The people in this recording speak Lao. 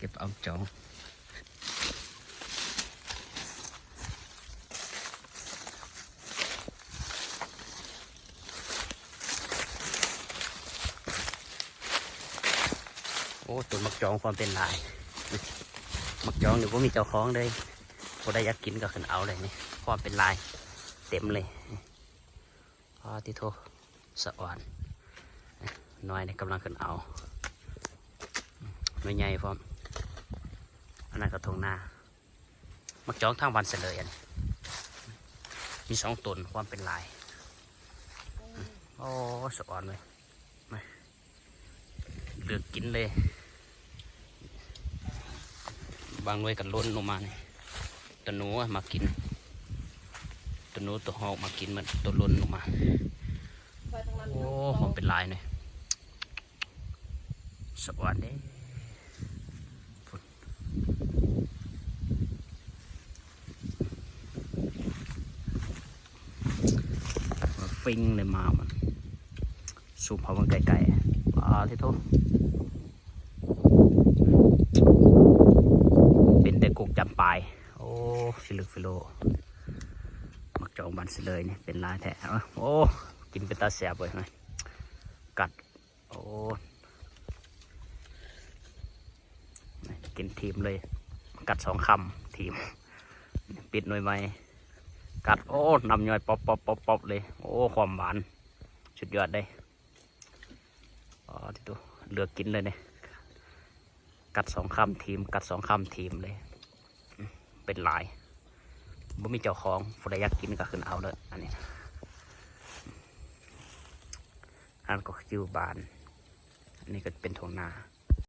ເກັບເອົາຈອງ. ໂອ້ ຕົ້ນໝາກຈອງພວມເປັນຫຼາຍ. ໝາກຈອງນີ້ບໍ່ມີເຈົ້າຂອງເລີຍ. ຜູ້ໃດຢາກກິນກໍຂຶ້ນເອົາເລີຍນີ້ ພວມເປັນຫຼາຍ ເຕັມເລີຍ. ປາດຕິໂທ ສະອອນ ໜ່ວຍນີ້ກຳລັງຂຶ້ນເອົາ ໜ່ວຍໃຫຍ່ພ້ອມ. ອັນນັ້ນກໍທົ່ງນາ ໝາກຈອງທາງບ້ານສະເລີຍ ອັນນີ້ມີສອງຕົ້ນ ພວມເປັນຫຼາຍ. ໂອ້ ສະອອນເວີຍ ມາ ເລືອກກິນເລີຍ. ບາງໜ່ວຍກໍຫຼົ່ນລົງມານີ້ ຕາໜູມາກິນ ຕາໜູ ຕາຮອກມາກິນໝົດ ໂຕຫຼົ່ນລົງມາ. ໂອ້ ພວມເປັນຫຼາຍນີ້ ສະອອນເດ້ ພຸ້ນ. ຟິງເລີຍມາມັນ ຊູມເຂົ້າເບິ່ງໃກ້ໆ. ປາດຕິໂທ ເປັນແຕ່ກົກຈຳປາຍ. ໂອ້ ພິລຶກພິໂລ ໝາກຈອງບ້ານສະເລີຍນີ້ເປັນຫຼາຍແທ້. ໂອ້ ກິນເປັນຕາແຊບເວີຍ ກັດ ໂອ້ ກິນທີມເລີຍ ກັດສອງຄຳທີມ ປິດໜ່ວຍໃໝ່ ກັດ ໂອ້ ນ້ຳຍ້ອຍປັອບໆໆໆເລີຍ. ໂອ້ ຄວາມຫວານສຸດຍອດເດ້. ອໍ ເລືອກກິນເລີຍນີ້ ກັດສອງຄຳທີມ ກັດສອງຄຳທີມເລີຍ ເປັນຫຼາຍ ບໍ່ມີເຈົ້າຂອງ. ຜູ້ໃດຢາກກິນກໍຂຶ້ນເອົາເລີຍ. ອັນນີ້ ອັນກໍຢູ່ບ້ານ ອັນນີ້ກໍເປັນທົ່ງນາ